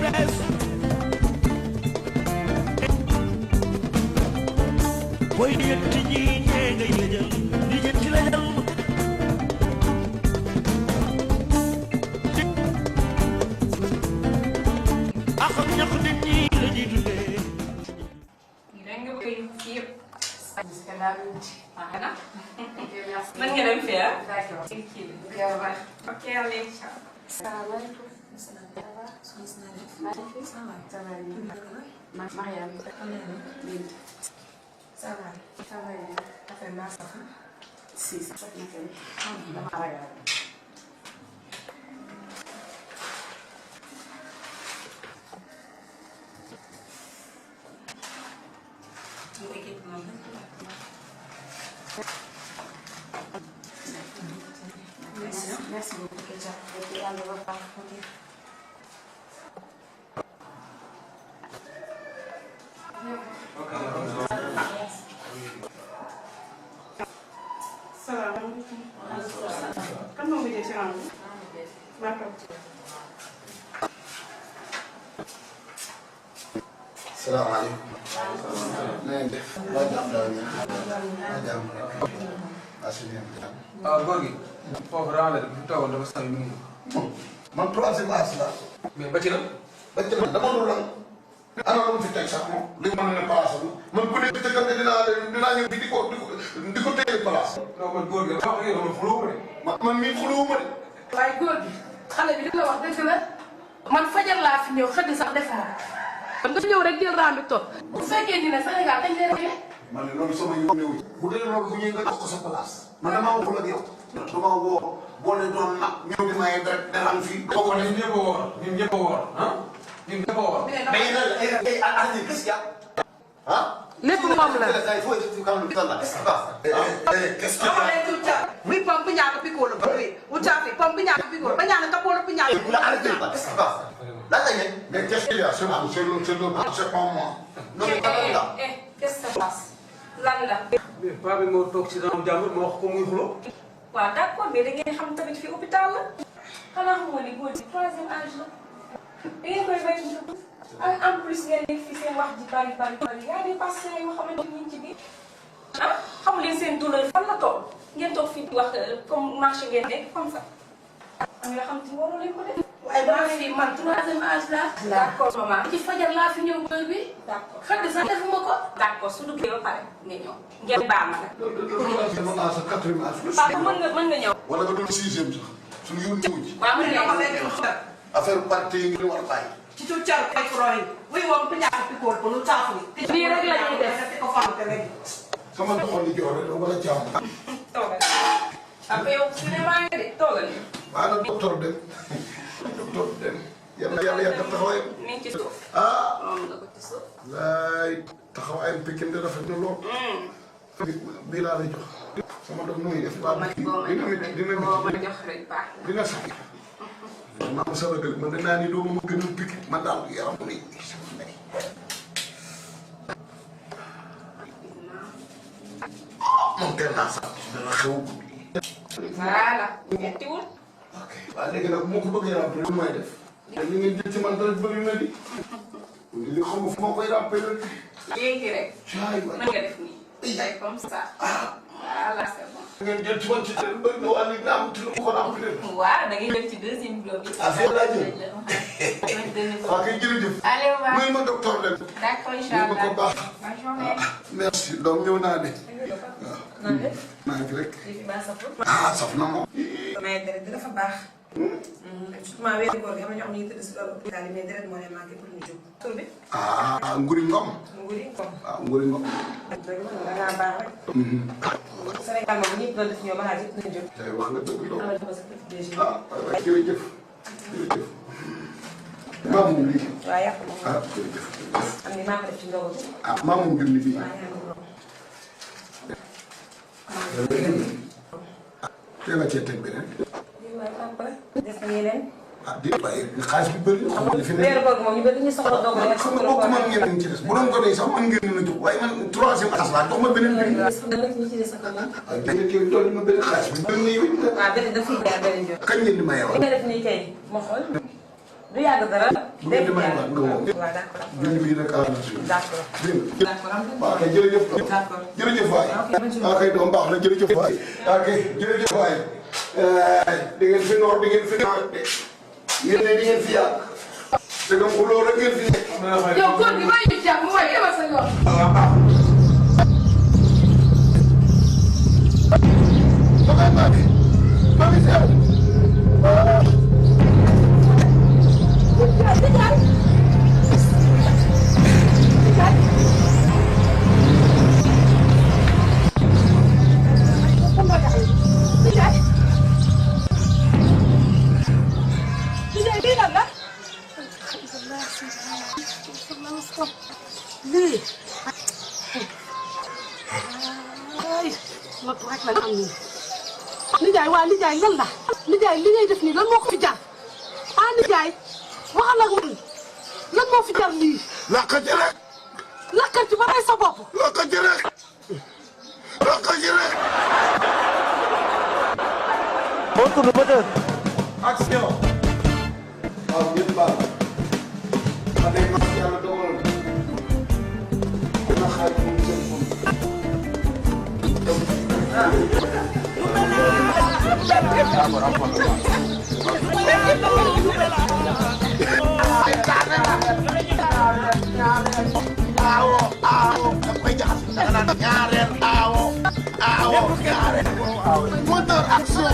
des boy lijjanti ñi ñee ngay lëjal lijjanti lëjal ak ñax nit ñi la ñuy dundee mën nga dem fii ah. D'accord. ok allez ciao. Salaamaaleykum. Mariam. Ça va. Ça va. Affaire naa sax. Si sax na kenn. Dama ragal. Merci beaucoup, Ketia. Yàlla ba baax. Salaamaaleykum. Kan moo mujjee ci rang bi? maa toog. salaamaaleykum. na ngeen def. waa jàmm daal ñu. waa jàmm rek. ah góor gi. foofu rawale bi fi toogoon dafa sori mu ngi. man troisième âge la. mais ba ci la. ba ci la dama dul lan. ana lu mu fi teg sax moom. li mu mën a ne place bi man ku nekk dëgg dinaa ñëw di ko téye place. non man góor gi wax dëgg yàlla man xuloo ko de. man mii xuloo ma de. waaye góor gi xale bi li la wax dëgg la man fajar laa fi ñëw xëdd sax defar kon nga ñëw rek jël rang bi toog bu fekkee ni ne Sénégal dañ lay rek. man de loolu sama yoon néew bu dee loolu bu ñëwee nga jox ko sa place. man damaa waxul ak yow. dama woo boo ne doon nag ñëw di maye dara demal fii. boo ko ne ñun ñëpp a woor ñun ñëpp a woor ah ñun ñëpp a woor. mais yéen a ay qu'est-ce qu'il y a ah. lépp moom la. Qu'est-ce qu'il y a? Oui, pompe ñaaka piccolo ba oui. Utafi pompe ñaaka piccolo ba ñaaka kapolo pi ñaaka. Vous l'arrêtez pas, qu'est-ce qui se passe? Là, mais qu'est-ce qu'il y a? C'est pas moi. Non, mais pas là. Qu'est-ce que ça passe lan la. mais paa bi moo toog ci daamu jàmbur ma wax ko muy xuloo. waaw d'accord mais da ngeen xam tamit fi hôpital la xanaa xamoo ni góor gi troisième âge la da ngeen koy bay en plus ngeen nekk fi seen wax ji bari y a des patients yoo xamante ni ñu ngi ci biir ah xamu leen seen douleur fan la toll ngeen toog fii di wax comme marché ngeen nekk comme ça am yoo xam te waroo leen ko def. waaye maa fi man troisième âge la. d'accord maman. ci fajar laa fi ñëw bër bi. d'accord xëdd sax defuma ko. d'accord su duggee ba pare nga ñëw ngeen baal ma nag. Troisième âge, quatrième âge. papa mën nga ñëw. Wala nga doon sixième sax. Suñu yoon ñëw ci. waaw mën nga ñëw. Affaire parti yi ngeen war a bàyyi. Ci tu car kay kroy. Oui, won pi ñaaka piccolo ko lu taafu. lii rek la ñuy def. Ko faante rek. Sama doxal di jox rek dama la jàmm. toogal après yow su ne maa ngi de toogal nii. Waa na docteur dem. Docteur dem. Yàlla yàgg taxawaayam. mi ngi ci suuf. Ah. moom nga ko ci suuf. Laay taxawaayam Pikine de rafet na lool. Bii laa lay jox. Sama doom nu muy def. boo ma jox rek baax na. dina sax. Maam sama gël man danaa ni doomu ma gënal Pikine man daal yaram mu ne. moom teel naa sax dana xew. voilà. ñettiwul. ok waaw léegi nag moo ko bëggee ràmpé lu may def. li ngeen jël ci man dara bëri na di. li xam nga fu ma koy ràmpé la. léegi rek. caay mën nga def nii. day comme ça. voilà c'est bon. ngeen jël ci man ci teel bëri na waa léegi am tuuti ko ràmpé. waaw da ngay dem ci deuxième bloc bi. ah foofu laa jëm. waaw kay jërëjëf. allez au revoir. muy ma docteur leen. d'accord incha ma ko allah. baax. bonne journée. merci donc ñëw naa de. waaw. maa ngi rek. ah saf na moom. Mais deret dafa baax. Surtout maa wéeru góor gi am na ñoo xam ne ñu tëdd si loolu hôpital yi mais deret moo leen manqué pour ñu jóg. Tur bi. ah Nguri Ngom. Nguri Ngom. waaw Nguri Ngom. Dëgg la da ngaa baax rek. Sénégal moom bu ñëpp doon def ñoom balaa yëpp nañu jóg. tey wax nga dëgg loolu. Am na dafa sa petit déjeuner. ah waaye jërëjëf. jërëjëf. maa moom lii. waaw yàq moom. ah jërëjëf. am ni maa ko def ci ndogu bi. ah maa moom junni bii. waaw yaa ngi ko teel a cee teg beneen. lii mooy papa. Des na yeneen. ah di bàyyi xaalis bi bëri. xam nga li fi nekk Weeru koor moom ñu bëri ñu soxla ndogu rek. xam nga bokk man ngeen ci des bu doon ko dee sax man ngeen a jóg waaye man troisième âge laa jox ma beneen bi. ñu ci des ak moom. waaye da ngeen cee dolli ma beneen xaalis bi. beneen yi waaw benn daf fiy jaar beneen jóg. kañ ngeen di maye li woon. nga def nii kay ma xool. du yàgg dara. bu ngeen di may waat nga woo. waaw d'accord. junni bii rek àll na si. d'accord. dégg nga. d'accord am waaw kay jërëjëf. d'accord. jërëjëf waay. waaw kay doom baax na jërëjëf waay. waaw kay jërëjëf waay. di ngeen fi noor di ngeen fi noor de. yéen di ngeen fi yàgg. te donc loolu rek ngeen fi nekk. yow góor gi maa ngi jàpp mooy yema sa yoon. waaw baax na. damay màgg. maa ngi seew. lii ay nag rek lañ am nii nijaay waa nijaay lan la nijaay li ngay def nii lan moo ko fi jar ah nijaay waxal ak man lan moo fi jar lii lakkati rek. lakkati ba rey sa bopp lakkati rek. lakkati rek. moo tudd ba dër action. waaw ñëpp baal. ma ne ma yàlla dogal na xaaj moom seen aawo aawo da koy jaxase da nga naan ñaareel aawo aawo ñaareel moteur action